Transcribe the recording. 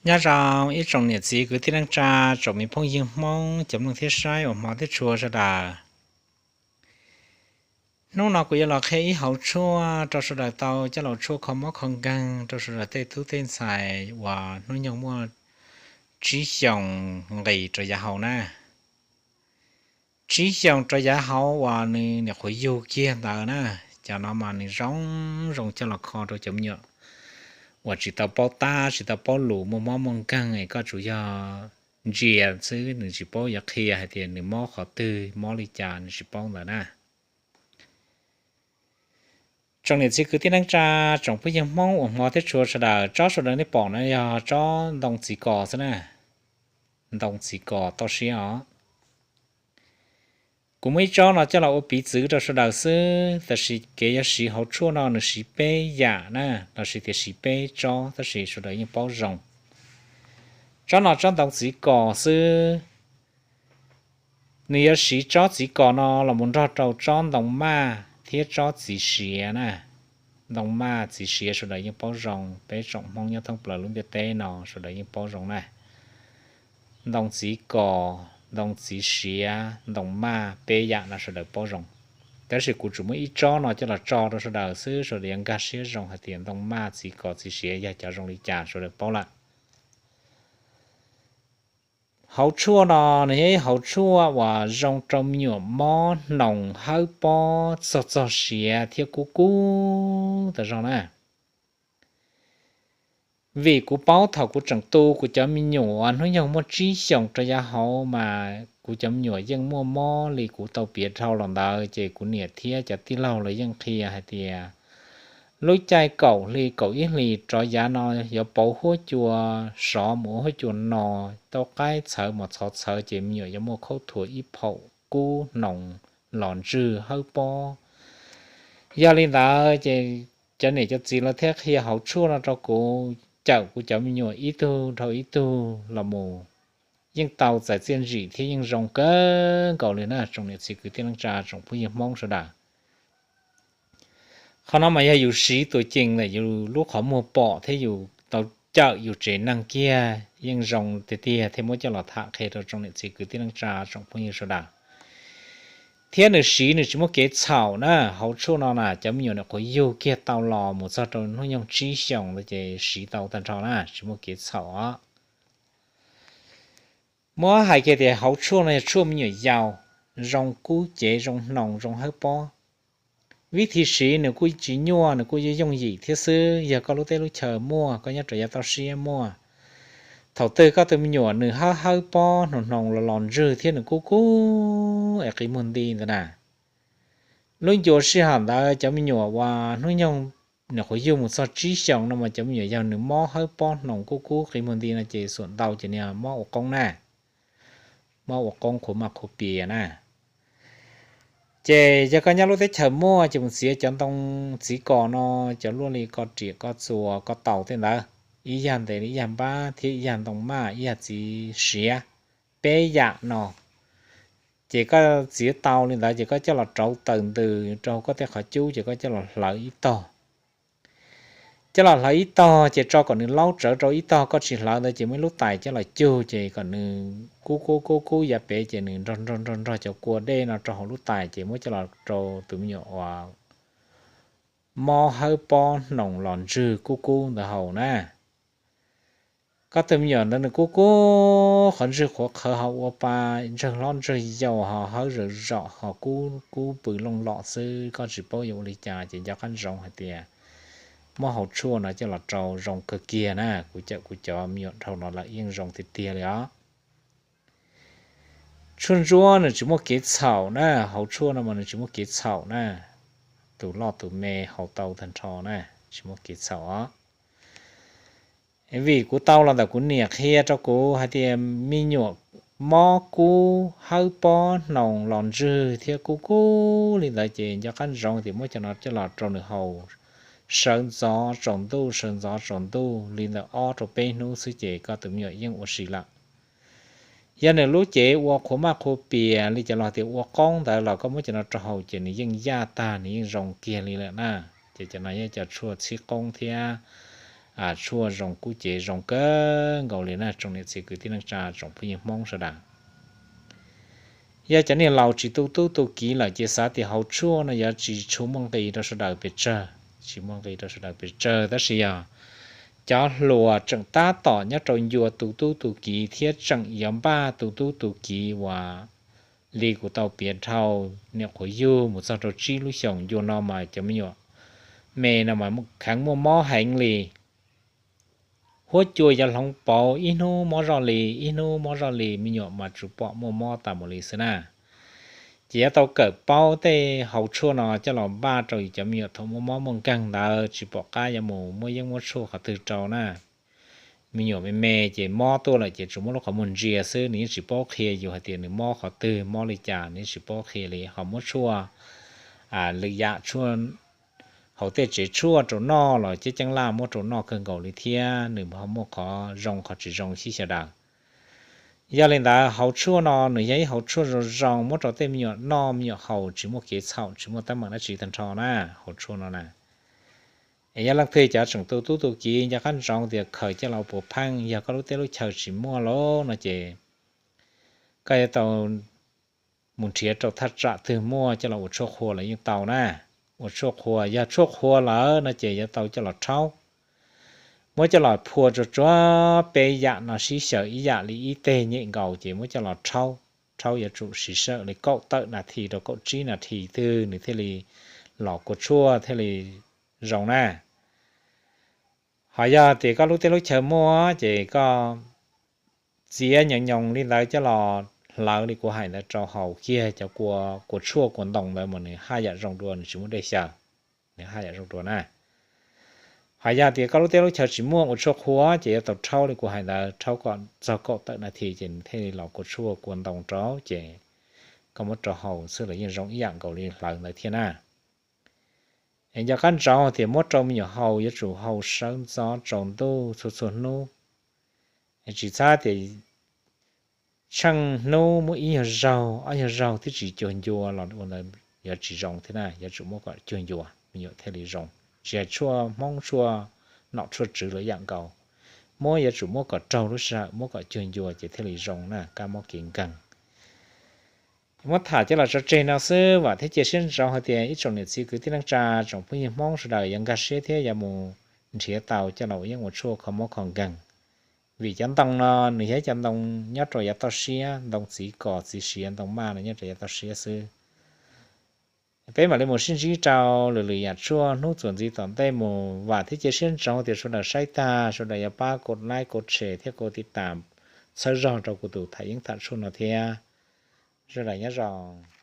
Nyob zoo ib tsoom niam txiv kwv tij neej tsa, tsoom me phooj ywg Hmoob cov mloog thiab saib uas hmov thiab tshua sawv daws. Hnub no kuv yuav los qhia ib hauv tshuaj rau sawv daws tau coj los tshuaj kho mob kho nkeeg rau sawv daws tej tub tej ntxhais uas hnub nyoog muaj tsib xyoos nqis rau yav hauv na. Tsib xyoos rau yav hauv uas nws nyuam qhuav yug kiag ntawd na, cov no mas nws zoo zoo coj los kho rau cov me nyuam uas tsis tau paub tab tsis tau paub lus muaj mob muaj nkeeg es koj tsuas yog ntsia xwb, nws tsis paub yuav qhia hais tias nws mob qhov twg mob li cas nws tsis paub ntawd na. Tsoom niam txiv kwv tij neej tsa, tsoom phooj ywg Hmoob uas hmov thiab tshua sawv daws, tsob sawv daws nej pom no yog tsob ntoo txiv kos xwb na. Ntoo txiv kos toj siab os. Kuv muaj ib tsob no coj los ua piv txwv rau sawv daws xwb, tab sis kev yuav siv hauv tshuaj no nws siv peb yam na, los sis tias siv peb tsob, tab sis sawv daws yeej paub zoo. Tsob no tsob ntoo txiv kos xwb. Nws yuav siv tsob txiv kos no los mus nrog rau tsob ntoo maj thiab tsob txiv siav na. Ntoo maj txiv siav sawv daws yeej paub zoo, peb tsoom Hmoob nyob thoob plaws lub ntiaj teb no sawv daws yeej paub zoo na. Ntoo txiv kos, ntoo txiv siav, ntoo maj, peb yam no sawv daws paub zoo. Tab sis kuv tsuas muaj ib tsob no coj los tso rau sawv daws xwb, sawv daws yuav nkag siab zoo hais tias ntoo maj, txiv kos, txiv siav yog cov zoo li cas sawv daws paub lawm. Hauv tshuaj no nws yog ib hauv tshuaj uas zoo rau me nyuam mob hnoos, hawb pob, txog txog siav thiab kub kub tas zog na. Vim kuv paub thaum kuv tseem tu kuv cov me nyuam hnub nyoog muaj tsib xyoos rau yav hauv mas kuv cov me nyuam yeej muaj mob li kuv tau piav dhau los ntawd, ces kuv niam thiab cov tij laug los yeej qhia hais tias lub caij kaum hli kaum ib hlis rov yav no yuav pauv huab cua, sov mus ua huab cua no, tau qaib txhawv mos txhov txhawv ces me nyuam yuav muaj khaub thuas ib phaum kub hnoos los ntswg hawb pob. Yog li ntawd ces cov niam cov txiv los thiaj qhia hauv tshuaj no rau kuv, cawm kuv cov me nyuam ib tug dhau ib tug los mus yeej tau txais txiaj ntsim thiab yeej zoo kawg nkaus li na tsoom niam txiv kwv tij neej tsa tsoom phooj ywg Hmoob sawv daws. Qhov no mas yog yus siv tuam cees ntawm yus lub qhov muag pom thiab yus tau cawm yus tsev neeg kiag yeej zoo tiag tiag thiaj muab coj los tham qhia rau tsoom niam txiv kwv tij neej tsa tsoom phooj ywg sawv daws. Thiab nws siv nws tsis muaj kev txhaum na, hauv tshuaj no na cov me nyuam nws qhuav yug kiag tau los mus txog rau hnub nyoog tsib xyoos ntawd ces siv tau tag nrho na, tsis muaj kev txhaum os. Muab hais kiag tias hauv tshuaj no yog tshuaj me nyuam yaus, zoo kub cev, zoo hnoos, zoo hawb pob. Vib thi siv nws kuj tsis nyuaj, nws kuj yooj yooj yim thiab xwb. Yog koj lub teb lub chaw muaj, koj nyob rau yav toj siab muaj, thaum twg koj tus me nyuam nws hawb hawb pob hnoos hnoos los los ntswg thiab nws kub kub es qi muag nti ntawd na, lub ncua sij hawm ntawd cov me nyuam uas hnub nyoog nws qhuav yug mus txog tsib xyoos no mas cov me nyuam yog nws mob hawb pob hnoos kub kub qi muag nti no ces xuam ntau ces nws mob ua qoob na, mob ua qoob qhuav maj qhuav pias na. Ces yog koj nyob lub teb chaws muaj ces mus txiav cov ntoo txiv kos no, cov luaj li koj riam koj txuas koj taus tej ntawd, ib yag ntev li ib yag npab thiab ib yag ntoo maj ib yag txiv siav, peb yam no. Ces koj txiav tau li ntawd ces koj coj los rauv taws ntws rau koj tej qhov cub ces koj coj los hlawv ib tog. Coj los hlawv ib tog ces tso kom nws laub tsawv rau ib tog, koj tsis hlawv ntawd ces muaj ib lub tais coj los cug ces kom nws kub kub kub kub yav pem ces nws nrog nrog nrog nrog cov kua dej no rau hauv lub tais ces muab coj los rau tus me nyuam uas mob hawb pob hnoos los ntswg kub kub ntawd haus na. Koj tus me nyuam ntawd nws kub kub qhov ntswg qhuav qhawv ho ua pa ntsawg hlob ntsawg yau ho hawb zawv zom ho kub kub pw looj lom xwb, koj tsis paub yuav ua li cas ces nco qab ntsoov hais tias muab hauv tshuaj no coj los rau zoo kawg kiag na. Kuv cawm kuv cov me nyuam dhau no lawm yeej zoo tiag tiag li os. Tshuaj ntsuab nws tsis muaj kev txhaum na, hauv tshuaj no mas nws tsis muaj kev txhaum na. Tus loj tus me haus tau tag nrho na, tsis muaj kev txhaum os. Vim kuv tau los ntawm kuv niam qhia rau kuv hais tias me nyuam mob kub hawb pob hnoos los ntswg thiab kub kub li ntawd ces nco qab ntsoov tias muab cov no coj los rau nws haus sawv ntxov tsaus ntuj sawv ntxov tsaus ntuj li ntawm ob rau peb hnub xwb ces koj tus me nyuam yeej ua si lawm. Yog nws lub cev ua qhuav maj qhuav pias li cov laus tias ua qoob ntawd los koj muab cov no rau haus ces nws yeej yaj tag nws yeej zoo kiag li lawm na. Ces cov no yog cov tshuaj txhib qoob thiab tshuaj zoo kub cev zoo kawg nkaus li na tsoom niam txiv kwv tij neej tsa tsoom phooj ywg Hmoob sawv daws. Yog cov niag laus tsis tu tub tu kiv lawm ces xav tias hauv tshuaj no yuav tsis tshua muaj nqis rau sawv daws pes tsawg, tsis muaj nqis rau sawv daws pes tsawg, tab sis yog cov hluas tseem tab tom nyob rau ncua tu tub tu kiv thiab tseem yuav npaj tu tub tu kiv uas li kuv tau piav dhau niam qhuav yug mus txog rau tsib lub xyoos ncua no mas cov me nyuam me no mas kheev muaj mob heev li. Huab cua yuav hloov pauv, ib hnub mob zoj li, ib hnub mob zoj li, me nyuam mas tsuas pom muaj mob tas mus li xwb na. Ces yuav tau kawm paub tej hauv tshuaj no coj los npaj rau yus cov me nyuam thaum muaj mob muaj nkeeg ntawd tsis pom qab yuav mus muab yeeb muab tshuaj qhov twg rau na. Me nyuam me me ces mob tuaj lawm ces tsuas muab lub qhov muag ntsia xwb, nws yeej tsis paub qhia yus hais tias nws mob qhov twg mob li cas, nws yeej tsis paub qhia li. Ho muab tshuaj, lwm yam tshuaj hauv tej tsev tshuaj rau noj los ceeb ceeb laj muab rau noj kawg nkaus li thiab, nws ho muaj qhov zoo qhov tsis zoo xwb sawv daws. Yog li ntawd hauv tshuaj no nws yog ib hauv tshuaj zoo zoo muab rau tej me nyuam noj me nyuam haus tsis muaj kev txhaum tsis muaj teeb meem dab tsi tag nrho na, hauv tshuaj no na. Es yog leej twg cov tseem tu tub tu kiv nco qab ntsoov tias khaws coj los puas pheej, yog koj lub teb lub chaw tsis muaj lawm no ces koj yuav tau mus nrhiav rau thaj tsam twg muaj coj los ua tshuaj qhua los yeej tau na. Ua tshuaj qhua, yog tshuaj qhua lawm no ces yuav tau coj los rhaub. Muab coj los phua tsuag tsuag peb yam no sib xyaw ib yam li ib teg nyem nkaus ces muab coj los rhaub. Rhaub yuav tsum siv sij hawm li kaum tawm nas this rau kaum tsib nas this twg nws thiaj li los kua tshuaj thiaj li zoo na. Ho yog tias koj lub teb lub chaw muaj ces koj txiav nyoos nyoos li ntawd coj los hlawv li kuv hais ntawd rau haus kiag cov kua, kua tshuaj kua ntoo ntawd mas nws haj yam zoo dua, nws tsis muaj dej xyaw, nws haj yam zoo dua na. Ho yog tias koj lub teb lub chaw tsis muaj ua tshuaj qhua ces yuav tau rhaub li kuv hais ntawd, rhaub kom txog kaum tawm nas this ces nws thiaj li los kua tshuaj kua ntoo rau ces koj muab rau haus xwb los yeej zoo ib yam nkaus li hlawv ntawd thiab na. Es nco qab ntsoov tias muab rau me nyuam haus yuav tsum haus sawv ntxov tsaus ntuj txhua txhua hnub. Tsis txhob tias tsheej hnub muab ib nyuag zaug ob nyuag zaug thiab tsis cuag ncua los ua ntawd yuav tsis zoo thiab na, yuav tsum muab kom cuag ncua me nyuam thiaj li zoo. Tsis hais tshuaj Hmoob tshuaj nom tshuaj tswv los yam nkaus, muab yuav tsum muab kom raug lub sij hawm muab kom cuag ncua ces thiaj li zoo na, kab mob kev nkeeg. Muab tham coj los tso tseg no xwb, vam thiab cia siab ntsoov hais tias ib tsoom niam txiv kwv tij neej tsa tsoom phooj ywg Hmoob sawv daws yuav nkag siab thiab yuav mus nrhiav tau coj los ua yeeb ua tshuaj kho mob kho nkeeg. Vim cov ntoo no nws yog ib cov ntoo nyob rau yav toj siab, ntoo txiv kos txiv siav ntoo maj no nyob rau yav toj siab xwb. Peb mam li mus sib ntsib rau lwm lwm yam tshuaj hnub txuas ntxiv tom ntej mus, vam thiab cia siab ntsoov tias sawv daws saib tag sawv daws yuav pab kov like kov share thiab kov tiv tam txhawb zog rau kuv tus tham yeeb tham tshuaj no thiab. Sawv daws nyob zoo.